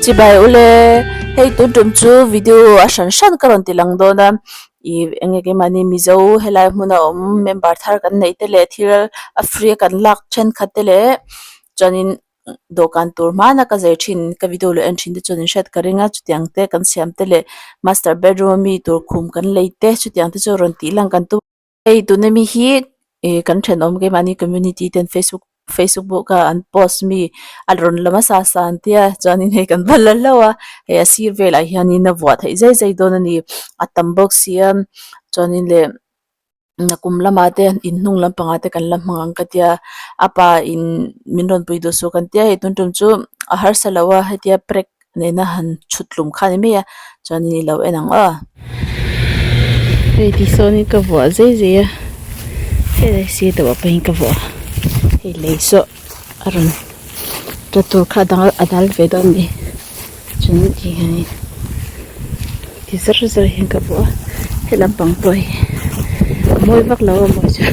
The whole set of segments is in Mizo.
Chibai ule, hei tun tum chu video a hran hran ka rawn ti lang dawn a, ih eng nge keimahni Mizo helai hmuna awm member thar kan neih te leh thil a free a kan lak thenkhat te leh chuanin dawhkan tur hmana ka zir thin ka video lo en thin te chuan in hriat ka ring a chutiang te kan siam te leh master bedroom ami tur khum kan lei te chutiang te chu rawn tih lang kan tum. Hei tuna mi hi ih kan thenawm keimahni community ten facebook facebook a an post mi a rawn la hmasa sa an tia chuanin hei kan va la hlauh a hei a sir velah hianin a vuah theih zai zai dawn a ni a tam bawk sia chuanin leh nakum lamah te inhnung lampangah te kan la hmang ang ka tia a pa in min rawn pui duh suh kan tia hei tun tum chu a harsa lo a hetia prek nena han chhut tlum kha a ni mai a chuanin i lo en ang aw. Hei ti sawnin ka vuah zai zai a helai sir deuhah pawhin ka vuah a hei lei saw a rawn tla tur kha a dang a dal ve dawn a ni chuan ti hianin ti zar zar hian ka vuah a helam pang pawh hi a mawi vak lo a mawi chu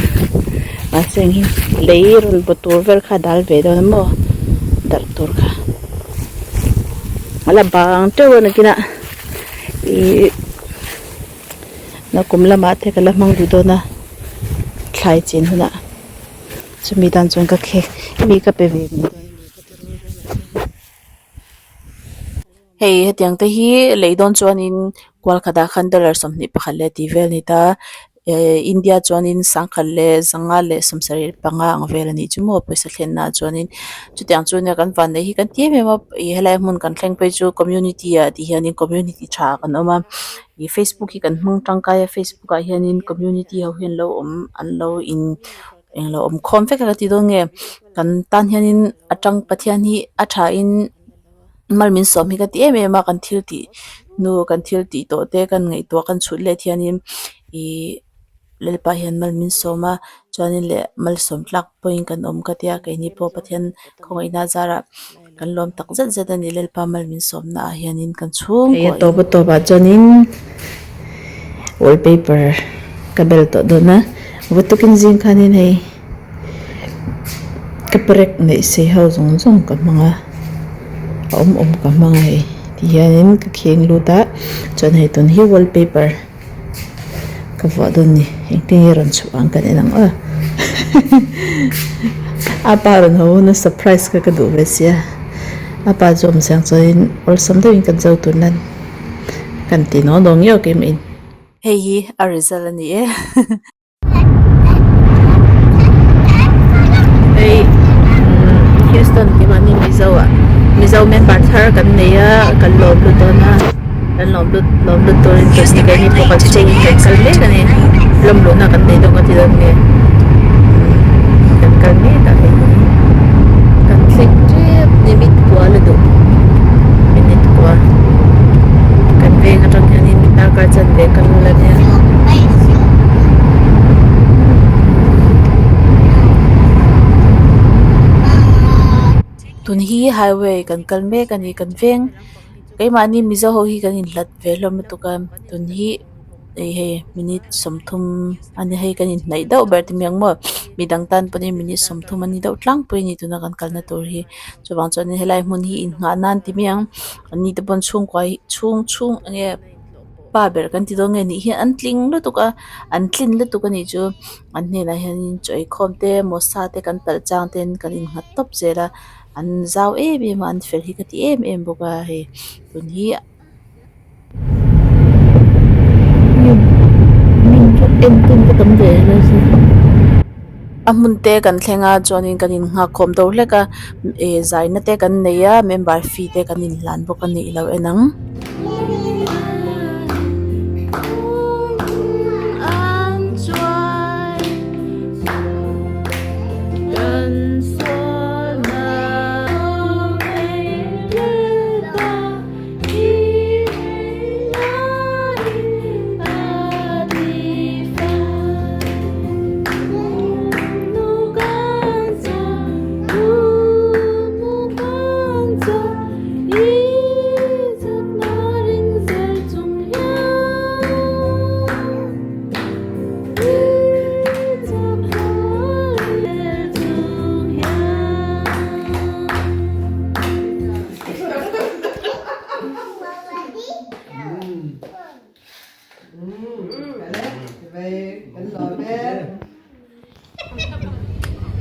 mahse eng hi lei rawn baw tur vel kha a dal ve dawn a maw darh tur kha a la bang teuh a nakinah ihh nakum lamah te ka la hmang duh dawn a thlai chin hunah chumi tan chuan ka khek mi ka pe ve mai dawn a ni ka ti rul reng a. Hei hetiang te hi lei dawn chuanin kual khatah khan dollar 21 leh tih vel a ni ta eh India chuanin sangkhat leh zanga leh 75 ang vel a nih chu maw pawisa thlenna ah chuanin chutiang chu nia kan vanneih hi kan ti em em a ih helai hmun kan thleng phei chu community ah tih hianin community tha kan awm a ih facebook hi kan hmang tangkai a facebook ah hianin community ho hi an lo awm an lo in englo awm khawm vek a ka ti dawn nge kan tan hianin atang Pathian hi a tha in. Mal min sawm hi ka ti em em a kan thil tih hnu kan thil tih tawh te kan ngaihtuah kan chhut let hianin ihh Lalpa hian mal min sawm a chuanin leh malsawm tlak pawhin kan awm ka tia keini pawh Pathian khawngaihna zarah kan lawm tak zet zet a ni Lalpa mal min sawmna ah hianin kan chhungkuain. Hei a tawp a tawp ah chuanin wallpaper ka bel tawh dawn a vutukin zing khanin hei. Ka perek neih sei ho zawng zawng ka hmang a a awm awm ka hmang a hei ti hianin ka kheng lut a chuan hei tun hi wallpaper ka vuah dawn a ni engtin nge rawn chhuah ang kan en ang aw a pa rawn haw hun a surprise kha ka duh ve sia a pa chu awm chiang chuanin awlsam deuhin kan zo tur nan kan ti naw naw ngiau keimah in. Hei hi a result a ni e. Hei Houston tih mahni Mizo ah Mizo member thar kan nei a kan lawm lut dawn a kan lawm lut lawm lut turin keini keini pawh kan chhungin kan kal mek a ni lawm luhna kan nei dawn ka ti dawn nge kan kal mek a hei kan thleng tep minute kua la duh minute kua kan veng atang hianin darkar chanve kal a nia. Tun hi highway kan kal mek a ni kan veng keimahni mizo ho hi kan inhlat ve hlawm lutuk a tun hi hei hei minute 30 a ni hei kan inhnaih deuh ber ti mai ang maw midang tan pawhin minute 30 a ni deuh tlangpui a ni tuna kan kalna tur hi chuvang chuan helai hmun hi innghah nan ti mai ang an ni te pawn chhungkua hi chhung chhung enge. Pa ber kan ti dawn nge nih hian an tling lutuk a an tlin lutuk a nih chu an hnenah hianin chaw eikhawm te mawsa te kan talh chang ten kan innghat tawp zel a an zau em em a an fel hi ka ti em em bawk a hei tun hi. A hmun te kan thleng a chuanin kan innghak khawm deuh hlek a ih zaina te kan nei a member fee te kan inhlan bawk a nih loh en ang.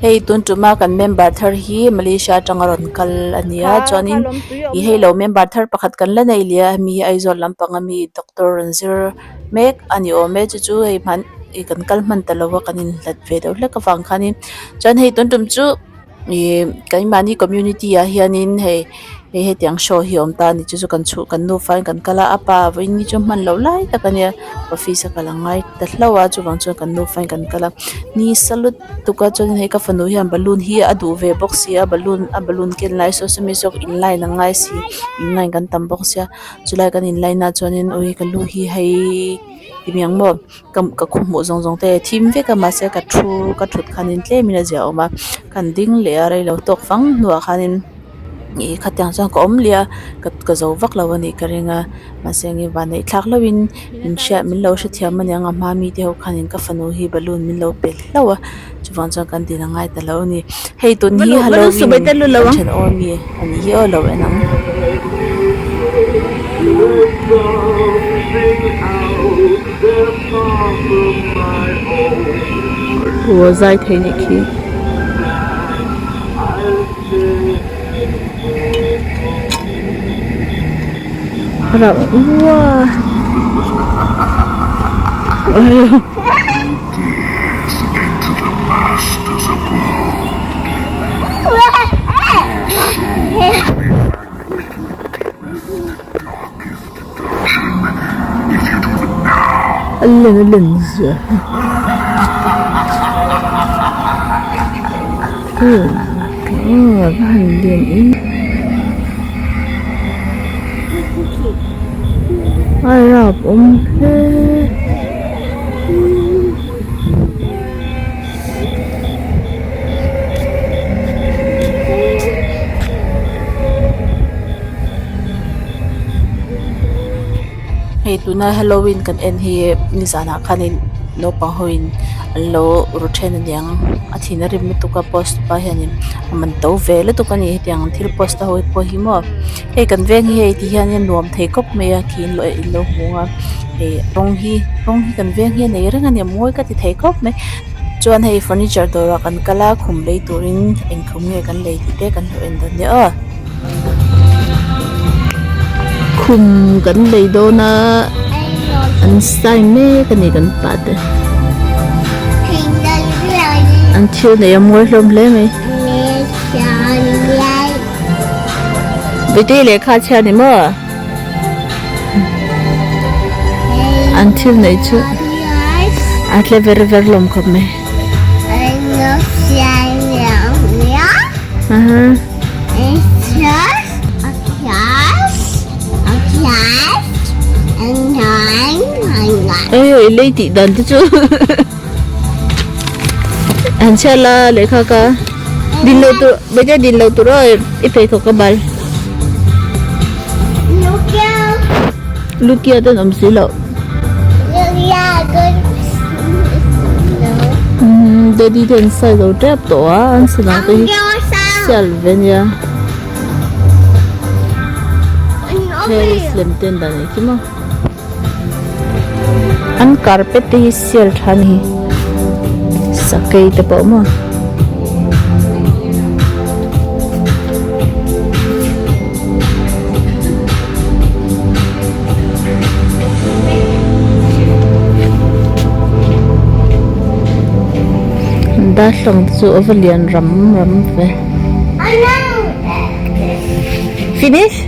Hei tun tuma kan member thar hi Malaysia atanga rawn kal a ni a chuanin ih hei lo member thar pakhat kan la nei leh a hemi hi Aizawl lampang ami doctor rawn zir mek a ni awm e chu chu hei hman ih kan kal hman ta lo a kan inhlat ve deuh hlek avang khanin chuan hei tun tum chu. Ihh keimahni community ah hianin hei hei hetiang show hi a awm ta a ni chu chu kan chhuh kan nufa in kan kal a a pa vawiin ni chu hman loh lai tak a nia office a kal a ngai ta hlauh a chuvang chuan kan nufa in kan kal a ni sa lutuk a chuanin hei ka fanu hian balloon hi a duh ve bawk si a balloon a balloon ken lai saw sawmi zawk in line a ngai si in line kan tam bawk sia chulai kan in line ah chuanin ui ka lu hi hei ti mai ang maw. Ka ka khaw hmuh zawng zawng te a thim vek a mahse ka thu ka thut khanin tlemin a ziahawm a kan ding leh a reilo tawk fang hnuah khanin ih khatiang chuan ka awm leh a ka ka zo vak lo a nih ka ring a mahse enge vanneih thlak hlauhin min hriat min lo hrethiam aniang a hma mite ho khanin ka fanu hi balloon min lo pe hlauh a chuvang chuan kan din a ngai ta lo a ni hei tun hi halloween kan thenawm ami a nih hi aw lo en ang. Aw zai thei nih khi. A len a len zia hi aw a va han lian em a rap awm hle. Hei tuna halloween kan en hi nizanah khanin naupang ho in an lo ru then aniang a thin a rim lutuk a post pa hianin a man to ve lutuk a ni hetiang thil post te ho pawh hi maw hei kan veng hi hei ti hianin nuam thei khawp mai a khi in lo hmu ang a hei rawng hi rawng hi kan veng hi a nei reng a ni a mawi ka ti thei khawp mai chuan hei furniture dawrah kan kal a khum lei turin eng khum nge kan lei tih te kan lo en dawn nia aw. Khum kan lei dawn a an sign mek a ni kan pa te an thil neih a mawi hlawm hle mai beti lehkha a chhiar ni maw an thil neih chu a tle ver ver hlawm khawp mai. Ei lei tih dan te chu an chhiat la lehkha ka din lo tur bete din lo tur aw i pheikhawk ka bal lukia ten awm si loh daddy te an sai zo tep tawh a an sana te hi sial ve nia Paris lem ten dan ai khi maw an carpet te hi sial tha a ni sakei te pawh maw. Darthlalang te chu a va lian ram ram ve. Finish?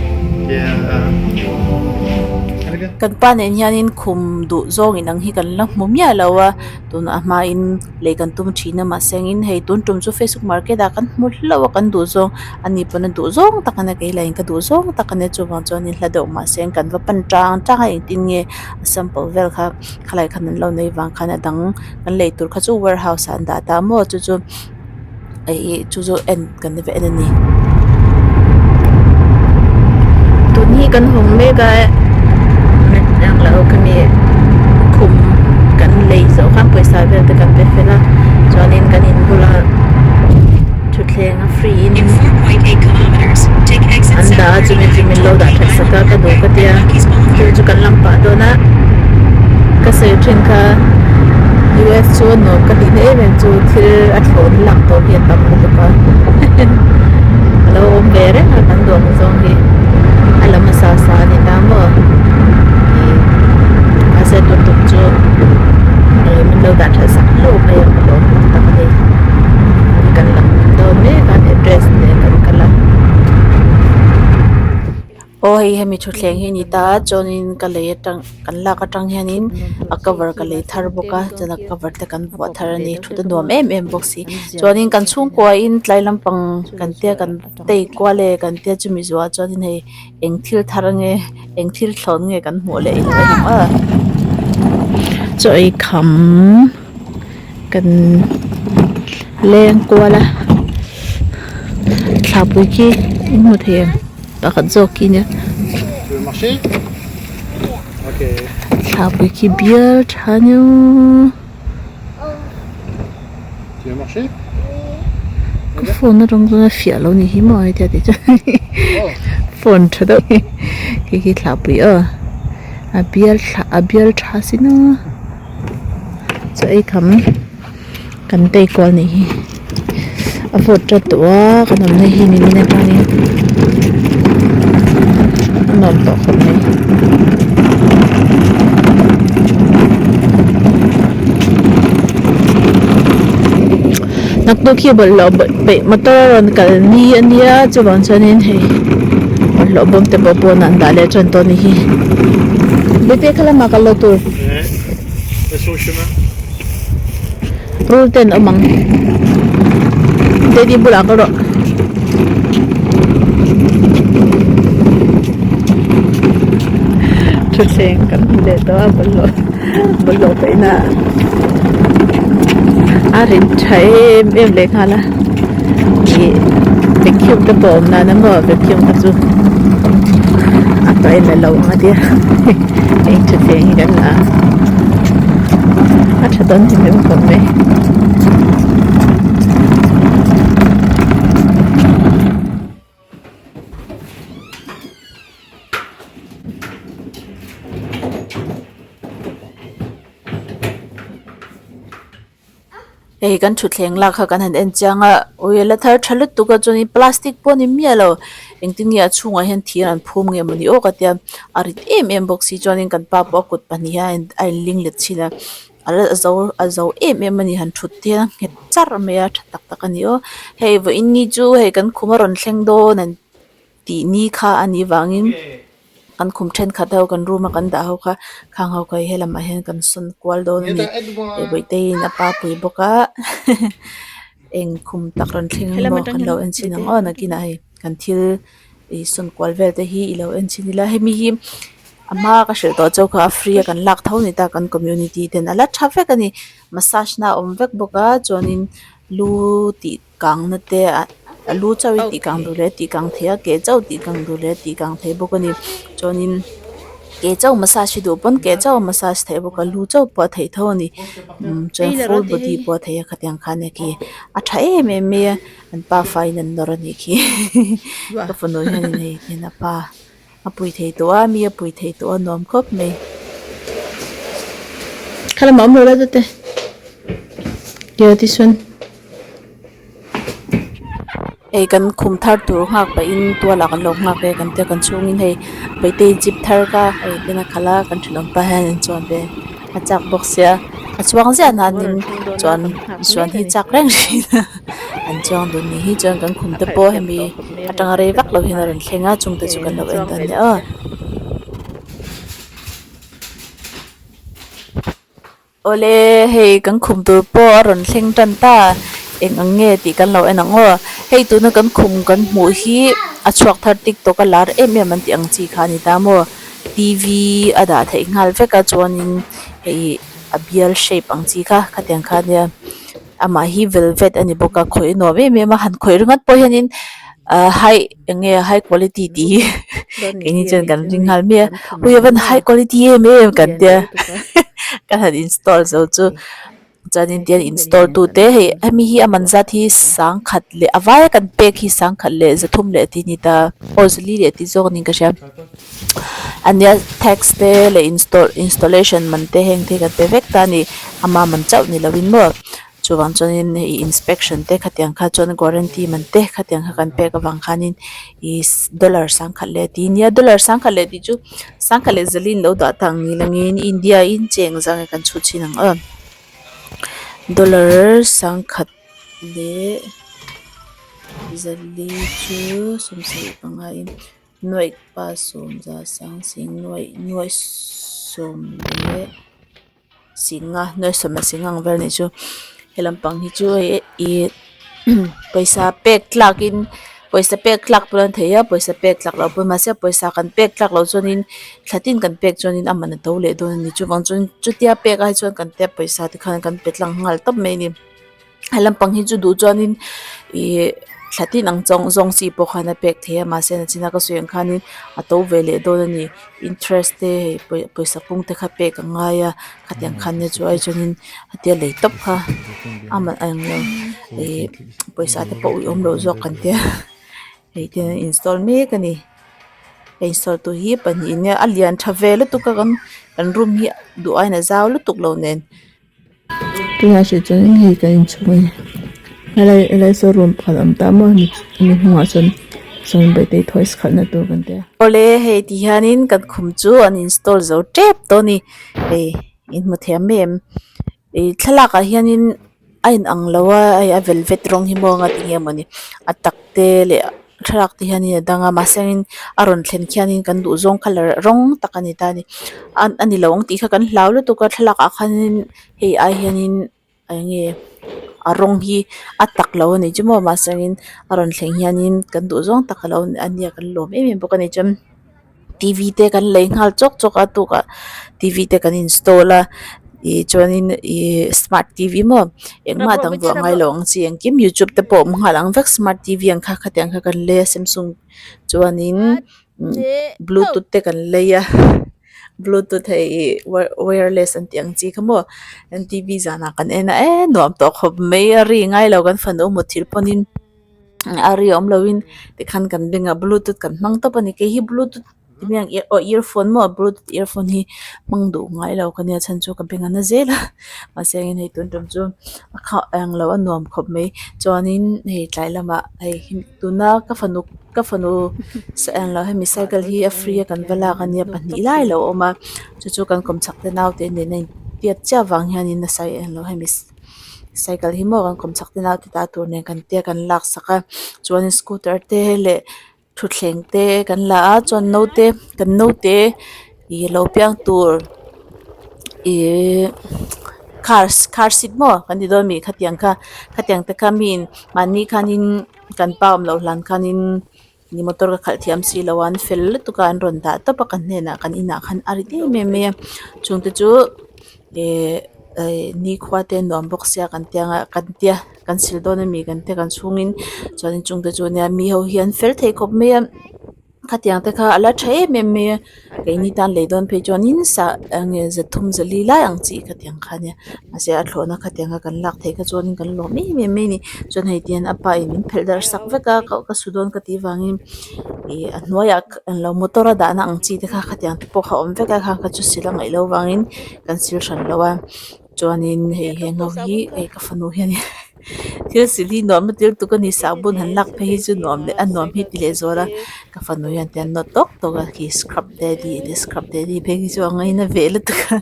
Kan pa nen hianin khum duh zawng inang hi kan la hmu miah lo a tun a hmain lei kan tum thin a mahse angin hei tun tum chu facebook market ah kan hmu hlauh a kan duh zawng ani pawn a duh zawng tak a nia kei lah in ka duh zawng tak a nia chuvang chuan in hla deuh mahse kan va pan tang tang a engtin nge a sample vel kha khalai khan an lo nei vang khan a dang kan lei tur kha chu warehouse ah an dah ta maw chu chu ih chu chu en kan ni ve en a ni. Tun hi kan hawng mek a ang lo khami khum kan lei zawh khan pawisa vel te kan pe fel a chuanin kan in bula thutthleng a free in an dah a chumi chu min lo dah that sak a ka duh ka tia chu chu kan lang pah dawn a ka sawi thin kha. US chu a nuam ka tihna em em chu thil a thlawn lak tawh hi a tam lutuk a a lo awm ve reng a kan duh ang zawng hi a lam a sa sa a ni ta maw ih mahse tun tum chu ih min lo dah that sak hlauh mai a ka lawm tak tak a ni kan lam dawn mek a address nen kan kal a. Aw hei hemi thutthleng hi a ni ta a chuanin ka lei atang kan lak atang hianin a cover ka lei thar bawk a chuan a cover te kan vuah thar a ni thut a nuam em em bawk si chuanin kan chhungkua in tlai lampang kan tia kan tei kual e kan tia chumi zuah chuanin hei eng thil thar nge eng thil thlawn nge kan hmuh leh in en ang a. Chaw ei kham kan leng kual a thlapui khi in hmu thei em? Pakhat zawk khi nia thlapui khi bial tha aniau ka phone atang chuan a fiah lo ni hi maw hetia tih chuan phone tha deuh hi khi khi thlapui aw a bial thla a bial tha sin a chaw ei kham. Kan tei kual nih hi a vawt tat tawh a kan awmna hi nimin atangin a nuam tawh khawp mai. Naktuk hi bawlhhlawh peih motor a rawn kal ni a nia chuvang chuanin hei bawlhhlawh bawm te pawh pawnah an dah leh tan tawh a ni hi. Bete kha lamah kal lo tur. Rul ten awm ang daddy bulah ka rawh thutthleng kan hmu leh tawh a bawlhhlawh bawlhhlawh paihna a rin tha em em leh nghal a ih vacuum te pawh a awm nan a maw vacuum kha chu a paih la lo ang a tia heng thutthleng hi kan la a. A tha dawn hlim em khawp mai. Hei kan thutthleng lak kha kan han en chiang a ui a la thar tha lutuk a chuanin plastic pawh a ni miah lo engtin nge a chhungah hian thir an phum nge mawni aw ka tia a rit em em bawk si chuanin kan pa pawh a kut pahnih hian a inling let thin a a la zo a zo em em a ni han thut te hian a nghet charh mai a tha tak tak a ni aw hei vawiin ni chu hei kan khum a rawn thleng dawn an tih ni kha a nih vangin kan khum thenkhat ho kan room a kan dah ho kha khang ho kha he lamah hian kan sawn kual dawn a ni hei bawihteiin a pa pui bawk a eng khum tak rawn thleng ang maw kan lo en chhin ang aw nakinah hei kan thil ih sawn kual vel te hi i lo en chhin ila hemi hi a hma ka hrilh tawh chauh kha a free a kan lak tho a ni ta kan community ten a la tha vek a ni massage na a awm vek bawk a chuanin lu tih kangna te a lu chauh i tih kang duh leh a tih kang thei a ke chauh tih kang duh leh a tih kang thei bawk a ni chuanin ke chauh massage hi duh pawn ke chauh a massage theih bawk a lu chauh pawh a theih tho a ni umm chuan full body pawh a theih a khatiang khan e khi a tha em em mai a an pafa in an nawr a nih khi ka fanu hianin hei hian a pa a pui thei tawh a mi a pui thei tawh a nuam khawp mai. Khalamah awm lo la tute yeah this one. Hei kan khum thar tur nghak pahin tualah kan lo nghak ve kan tia kan chhungin hei Paitei jeep thar kha hei ten a khalh a kan thenawm pa hian an chuan ve a chak bawk sia a chuang ziah nanin chuan chuan hi chak reng thin a an chuang dun ni hi chuan kan khum te pawh hemi atanga rei vak lo hian a rawn thleng a chungte chu kan lo en dawn nia aw. Awle hei kan khum tur pawh a rawn thleng tan ta eng ang nge tih kan lo en ang aw hei tuna kan khum kan hmuh hi a chhuak thar tiktok a lar em em an tih ang chi kha a ni ta maw T V a dah theih nghal vek a chuanin hei a bial shape ang chi kha khatiang kha ania amah hi velvet a ni bawk a khawih a nuam em em a han khawih ringawt pawh hianin ahh high eng nge high quality tih hi keini chuan kan ring nghal mai a ui a van high quality em em kan tia kan han install zo chu. Chuanin tian install tu te hei hemi hi a man zat hi sangkhat leh a vaia kan pek hi sangkhat leh zathum leh tih a ni ta aw zali leh tih zawk a niin ka hria ania tax te leh install installation man te heng te hi kan pe vek ta a ni ama man chauh ni lovin maw chuvang chuanin hei inspection te khatiang kha chuan guarantee man te khatiang kha kan pek avang khanin ihh dollar sangkhat leh tih a nia dollar sangkhat leh tih chu sangkhat leh zali in lo dah ta ang ni langin India in cheng zang nge kan chhut chhin ang aw dollar sangkhat leh zali chu sawmsarih panga in nuaih pa sawm za sang sing nuaih nuaih sawm leh. Singa nuai sawm leh singa ang vel anih chu he lampang hi chu hei ihh pawisa pek tlak in pawisa pek tlak pawh an thei a pawisa pek tlak loh pawn mahse pawisa kan pek tlak loh chuanin thla tin kan pek chuanin a man a to leh dawn a ni chuvang chuan chutia pek ai chuan kan tia pawisa te khan kan pe tlang nghal tawp mai a ni. He lampang hi chu duh chuanin ihh thla tin ang zawng zawng chi pawh khan a pek thei a mahse nachina ka sawi ang khanin a to ve leh dawn a ni interest te hei pawisa pung te kha pek a ngai a khatiang khan nia chu ai chuanin hetia lei tawp kha a man a englo ihh pawisa te pawh uiawm loh zawk kan tia hei te an install mek a ni a install tu hi pahnih nia a lian tha ve lutuk a kan room hi duh aiin a zau lutuk lo nen. Tunah hrih chuan hei kan inchhung a ni helai helai saw room pakhat a awm ta maw mi hnungah sawn sawn bawihte toys khalhna tur kan tia. Awle hei ti hianin kan khum chu an install zo tep tawh a ni hei in hmu thiam mai em ih thlalak ah hianin a in ang lo a hei a velvet rawng hi maw anga tinge mawni a tak te leh thlalak te hianin a dang a mahsengin a rawn thlen khianin kan duh zawng colour rawng tak a ni ta a ni a ni lo ang tih kha kan hlau lutuk a thlalak ah khanin hei ai hianin eng nge a rawng hi a tak lo a ni chu maw mahsengin a rawn thleng hianin kan duh zawng tak a lo a nia kan lawm em em bawk a ni chuan t v te kan lei nghal chawk chawk a tukah t v te kan install a ih chuanin ih smart t v maw engmah dang vuah ngai lo ang chi engkim youtube te pawh awm nghal ang vek smart t v ang kha khatiang kha kan lei a samsung chuanin bluetooth te kan lei a bluetooth hei ih wireless an tih ang chi kha maw an t v zanah kan en a eh nuam tawh khawp mai a ri ngai lo kan fanu muthilh pawnin. A ri awm loin tikhan kan bengah bluetooth kan hmang tawp a ni kei hi bluetooth aw earphone maw bluetooth earphone hi hmang duh ngai lo ka nia chhan chu ka beng a na zel a mahse engin hei tun tum chu a kha eng lo a nuam khawp mai chuanin hei tlai lamah hei tuna ka fanu ka fanu eng lo hemi cycle hi a free a kan va lak a nia pahnih lai a lo awm a chu chu kan kawmchhak te naute nen a intiat chiah vang hianin a sai eng lo hemi. Cycle hi maw kan kawm chak te nau te ta tur nen kan tia kan lak sak a chuanin scooter te leh thutthleng te kan la a chuan naute kan naute ih lo piang tur ihh car car seat maw kan ti dawn ami khatiang kha khatiang te kha mi in mahni khanin kan pa awm loh hlan khanin. Ni motor ka khalh thiam si lo a an fel lutuk a an rawn dah tawp a kan hnenah kan inah khan a rit em em mai a chungte chu ehh eh nikhua te nuam bawk sia kan tia nga kan tia kan sil dawn ami kan tia kan chhungin chuanin chungte chu nia mi ho hi an fel thei khawp mai a khatiang te kha a la tha em em mai a keini tan lei dawn phei chuanin sah eng nge zathum zali lai ang chi khatiang kha ania mahse a thlawhna khatiang kha kan lak theih kha chuanin kan lawm em em mai a ni chuan hei tihian a pa in min phelh darh sak vek a ka su dawn ka tih vangin ih a hnuaiah englo motor a dahna ang chi te kha khatiang te pawh kha a awm vek a khang kha chu sil a ngaih loh vangin kan sil hran lo a chuanin hei heng ho hi hei ka fanu hianin thil sil hi nuam a til tuk a ni sahbawn han lak phei hi chu nuam leh a nuam hi ti leh zual a ka fanu hian tian nawt tawk tawk a khi scrub daddy a tia scrub daddy phei hi chu a ngaina ve lutuk a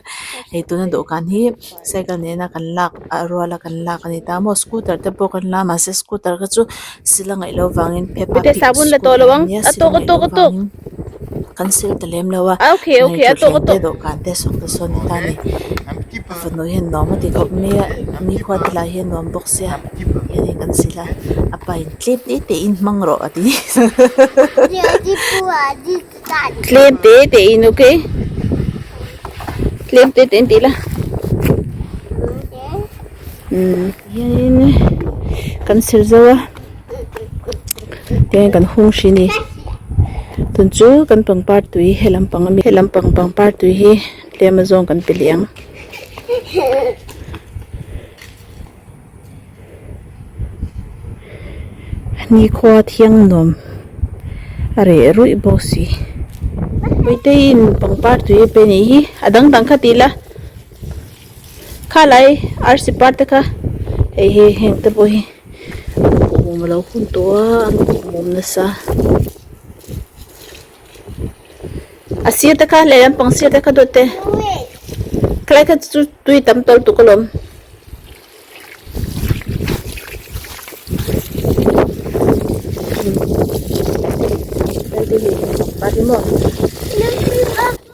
hei tuna dawhkan hi cycle nena kan lak a ruala kan lak a ni ta maw scooter te pawh kan la a mahse scooter kha chu sil a ngaih loh vangin peppa pig scooter a nia sil a ngaih loh vangin kan sil ta lem lo a hei thutthleng te dawhkan te sawn te sawn a ni ta a ni a fanu hian nuam a ti khawp mai a nikhua te lah hian nuam bawk sia hianin kan sil a a pa in tlem te te in hmang rawh a ti. Tlem te te in okay tlem te te in tih la umm hianin kan sil zo a tihian kan hung hri a ni tun chu kan pangpar tui he lampang ami he lampang pangpar tui hi tlem azawng kan pe leh ang. Nikhua thiang nuam a reh ruih bawk si. Puiteiin pangpar tui a pe nih hi a dang dang kha tih la kha lai arsi par te kha hei hi heng te pawh hi an kuhmum a lo hun tawh a an kuhmum nasa. A sir te kha lehlam pang sir te kha dawt te khalai kha chu tui tam tawlh tuk alawm.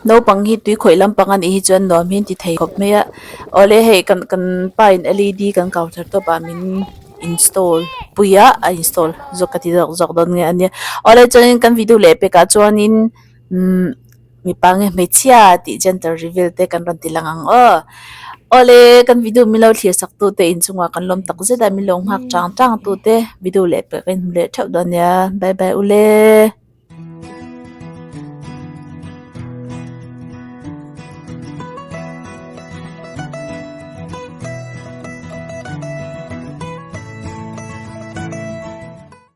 Naupang hi tui khawih lampang a nih hi chuan nuam hi an ti thei khawp mai a awle hei kan kan pa in L E D kan counter tawp ah min install pui a a install zawk ka ti zawk zawk dawn nge ania awle chuanin kan video leh pekah chuanin umm mipa nge hmeichhia tih gender reveal te kan rawn ti lang ang aw awle kan video min lo thlir sak tu te inchungah kan lawm tak zet a min lo nghak chang chang tu te video leh pek a inhmu leh theuh dawn nia bye bye ule.